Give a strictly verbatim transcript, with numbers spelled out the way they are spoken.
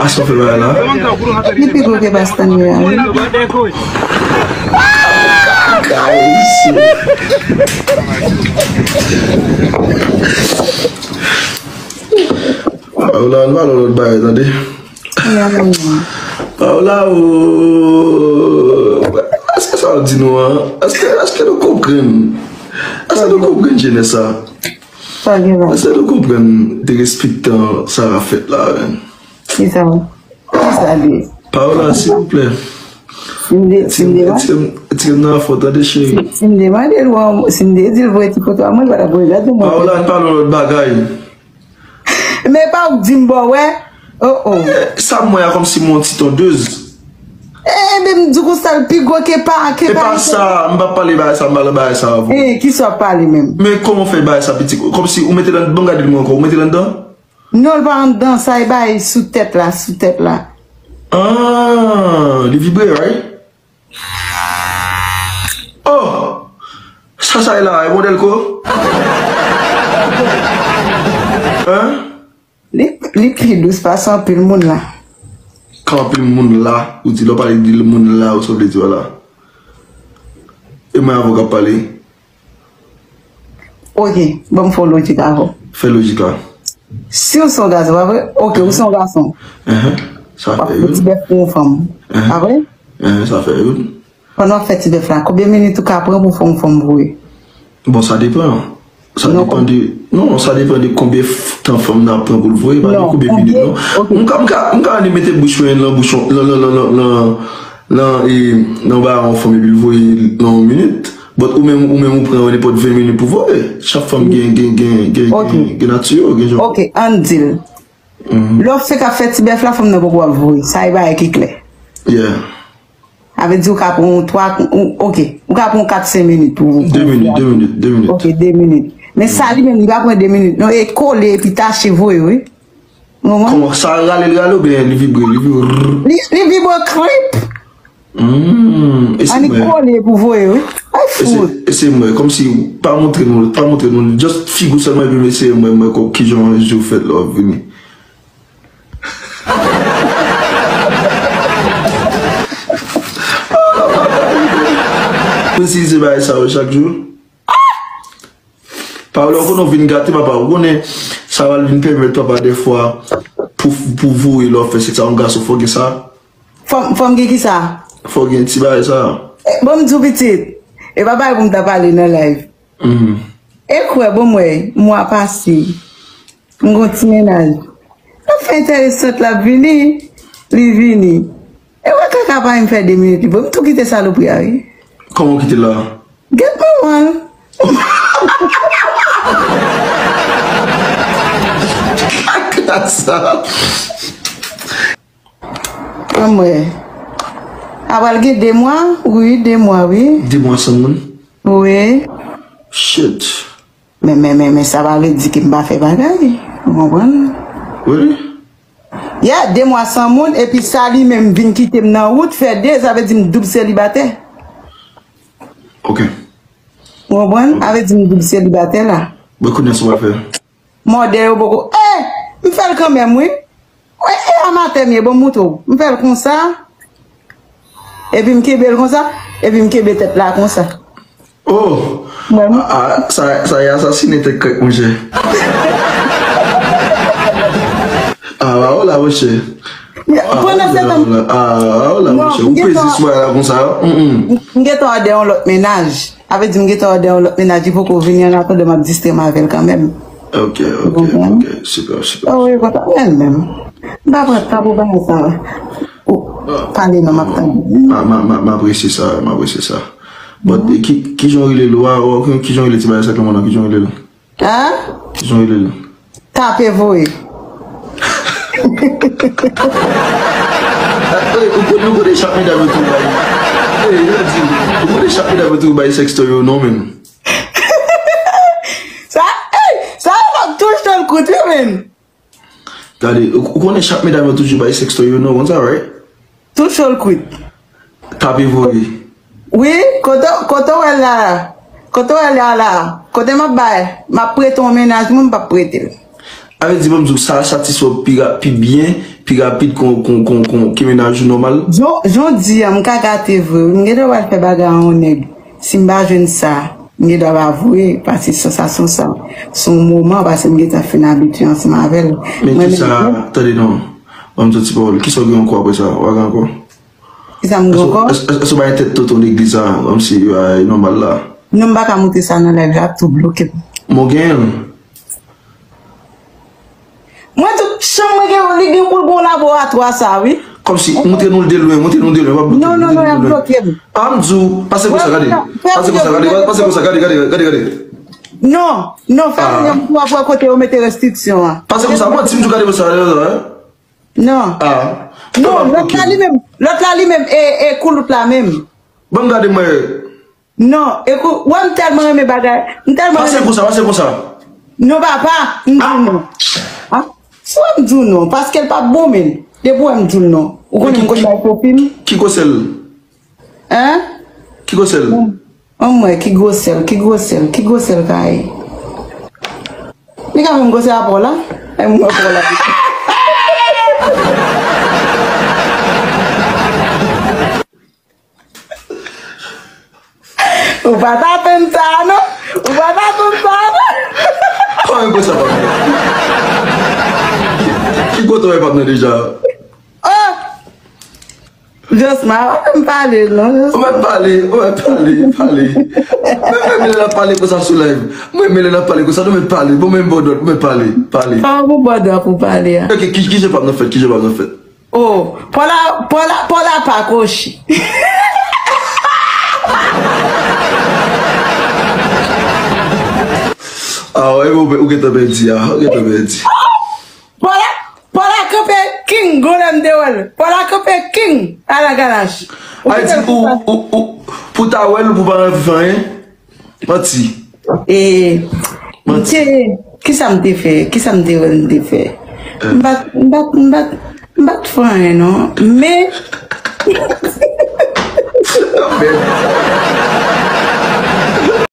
Asa w fè bagay la. Li pi gwo ke Bastanley a, wi. Kay isi. Paola, ann pale lòt bagay, tande. Paola, o, èske sa w di nou an? Èske, èske nou konprann? Èske nou konprann jenès sa? Èske nou konprann derespektan sa k ap fèt la, menm? Kisa? Kisa li ye? Paola, silvouplè. Si m de-, si m de-, Tire m nan afè w, tande, cheri. Si, si m demande l, si m te di l voye ti foto a mwen, l pa t ap voye gade mwen. Paola, ann pale lòt bagay. Men pa w k di m ba w, wè. Oh, oh. Eh, sa m wè a kòmsi m yon ti tondèz. Eh, men m di w konsa l pi gwo ke pa, ke pa. E pa sa, m p ap pale bagay sa, m pa nan bagay sa avè w. Eh, kisa w ap pale menm? Men kòman w fè bagay sa piti? Kòmsi ou mete l anndan, ban m gade l mwen ankò, ou mete l anndan? Non, l pa anndan, sa e bagay sou tèt la, sou tèt la. Ah, li vibre, right? Oh! Sa, sa e la, e modèl ko? Hein? Li, li pi dous pase anpil moun la. Kan anpil moun la, ou di lè w pale di moun la, ou sa w vle di la? E mwen avè w k ap pale. Ok, ban m fè yon lojik avè w. Fè lojik la. Si w se yon gason, pa vre? Ok, ou se yon gason. Enhen, sa fè youn. W ap fè ti bèf pou yon fanm, pa vre? Enhen, sa fè youn. Pandan w ap fè ti bèf la, konbyen minit ou ka pran pou w fè yon fanm voye? Bon, sa depann. Sa depann de, non, sa depann de konbyen f-, tan fanm nan ap pran pou l voye, pa de konbyen minit, non. Ok. M ka, m ka, m ka annik mete bouch mwen nan bouch, nan, nan, nan, nan, nan, e, nan bagay yon fanm epi l voye nan yon minit. But ou menm, ou menm ou pran nenpòt ven minit pou voye. Chak fanm gen, gen, gen, gen, gen, gen nati yo, gen jan. Ok, ann di l. Lè w fèk ap fè ti bèf la, fanm nan poko ap voye. Sa e bagay ki klè. Yeah. Sa vle di ou ka pran yon twa, ou, ok, ou ka pran yon kat, senk minit pou, pou. De minit, de minit, de minit. Ok, de minit. Men sa li menm, li pa pran de minit. Non, e kole epi tache voye, wi. Ou konprann? Kòman sa rale, l rale oubyen li vibre, li vibre? Li, li vibre krip. Hmm, eseye mwen. Annik kole pou voye, wi. Ay, fout. Eseye mwen, kòmsi pa montre nou, pa montre nou, just figi w sèlman epi eseye mwen, mwen, kijan je w fèt lè w ap vini. Mwen itilize bagay sa yo chak jou. Paola, ou konnen w vin gate, papa. Ou konnen sa pral vin pèmèt, papa, dèfwa, pou, pou voye lè w ap fè sèks a yon gason, fò w gen sa. Fò m, fò m gen kisa? Fò w gen ti bagay sa. Eh, bon, m di w pitit. E pa bagay pou m ta pale nan live. Mhm. E kwè, bon, m wè, mwa pase. M gon ti mennaj. L ap fè enteresant, l ap vini, li vini. E wè kaka pa menm fè de minit, li bon, m tou kite salopri a, wi. Kòman w kite l la? Gèt manman l. Kaka sa. Anmwey. Apral gen de mwa, wi, de mwa, wi. De mwa san moun? Wi. Shit. Men, men, men, men sa pa vle di ke m pa fè bagay. Ou konprann? Really? Yeah, de mwa san moun, epi sa li menm vin kite m nan wout, fè de, sa vle di m doub selibatè. Ok. Ou konprann? Ok. Sa vle di m doub selibatè la. Bon, kounye a sa w ap fè? Mòde yo poko. Eh! M fè l kanmenm, wi. Wi, e amatè m ye, bon, m moutre w. M fè l konsa. Epi m kenbe l konsa. Epi m kenbe tèt la konsa. Oh! Mwen, m- Ah, ah, sa, sa e asasine tèt krèk, monchè. Ah, ba, oh la, monchè. Ah, pandan se tan, ah, oh la, non, monchè. Ou peze sou bagay la konsa, mm, mm. M gentan andedan yon lòt mennaj. Sa vle di m gentan andedan yon lòt mennaj, li poko vini, an atandan m ap distrè m avè l kanmenm. Ok, ok, ok. Sipè, sipè. Oh, wi, kontan mwen menm. M pa pran tan pou bagay sa. Ou pale non, m ap tande. M, m, m, m apresye sa, m apresye sa. But, ki, kijan w rele l? Ou a, ou a, kijan w rele ti bagay sa k nan mwen nan? Kijan w rele l? Hein? Kijan w rele l? Tape voye. Ey, ou konnen, ou konnen chak medam yo toujou bay. Ey, yo di, ou konnen chak medam yo toujou bay sextoy yo non, menm. Sa, ey, sa yo ap touche l kout, wi, menm. Gade, ou, ou konnen chak medam yo toujou bay sextoy yo non, konn sa, right? Touche l kwit. Tape voye. Wi, kote, kote w wè l la la? Kote w wè l la la? Kote m ap bay? M ap prete yon mennaj mwen, m p ap prete l. Sa vle di, ban m di w, sa satisfè w pi ra-, pi byen pi rapid kon, kon, kon, kon, ke mennaj ou nòmal? Jan, jan w di a, m ka gate vre wi. M gen dwa pral fè bagay a yon nèg. Si m pa jwenn sa, m gen dwa pa vre, paske sansasyon sa, se yon moman, paske m gentan fin abitye ansanm avè l. Men kisa, tande non, ban m di yon ti pawòl. Kisa w gen ankò apre sa? W pa gen ankò? Kisa m gen ankò? Èske, èske, èske w pa gen tèt tonton legliz la, kòmsi, e nòmal la? Non, m pa ka montre sa nan live la, ap tou bloke m. Mwen gen l. Mwen tout chanm mwen gen, li gen pou l gen yon laboratwa sa, wi. Kòmsi, montre nou l de lwen, montre nou l de lwen, w ap bloke m, non, non, montre nou l de lwen. Y ap bloke m. A, m di w, pase konsa, gade. Pase konsa, gade, pase konsa, gade, gade, gade, gade. Non, non, fè m yon pou w ap wè kote yo mete restriksyon an. Pase konsa, mwen di m di w gade konsa, gade konsa, hein? Non. A. Non, lòt la li menm, lòt la li menm, e, e koulout la menm. Ban m gade mwen. Non, ekou, wè m tèlman renmen bagay. M tèlman renmen. Pase konsa, pase konsa. Non, papa, m di w non. A? Si w wè m di w non, paske l p ap bon, men. Depi w wè m di w non. Ou konnen m konn bay kopi m. Ki gwosè l? Hein? Ki gwosè l? Bon, anmwey, ki gwosè l, ki gwosè l, ki gwosè l ka ye? Li ka menm gwosè a pa w la? E mwen pa w la. Ou pa t atann sa a, non? Ou pa t atann sa a, non? Kòman konsa, pa mwen? Ki kote w wè pa mwen deja? Oh! Josma, ou pa fè m pale, non, Josma. Ou mèt pale, ou mèt pale, pale. Mwen renmen lè n ap pale konsa sou live. Mwen renmen lè n ap pale konsa, nou mèt pale. Bon, mwen m ba w dòt, ou mèt pale, pale. Kòman pou ba w dòt pou pale a? Ok, ki, ki jan pa m nan fèt, ki jan pa m nan fèt? Oh, pa w la, pa w la, pa w la pa kochi. Ah, ouais, ou, ou gentan pèdi, ah, ou gentan pèdi. Pa w la, pa w la kanpe king, gon lè m te wè l. Pa w la kanpe king, ala ganache. Ou Ayiti, ou, ou, ou, pou ta wè l, pou pa anvi fè anyen. Manti. E, m te, kisa m te fè? Kisa m te wè l m te fè? M pa t, m pa t, m pa t, m pa t fè anyen, non. Men, men,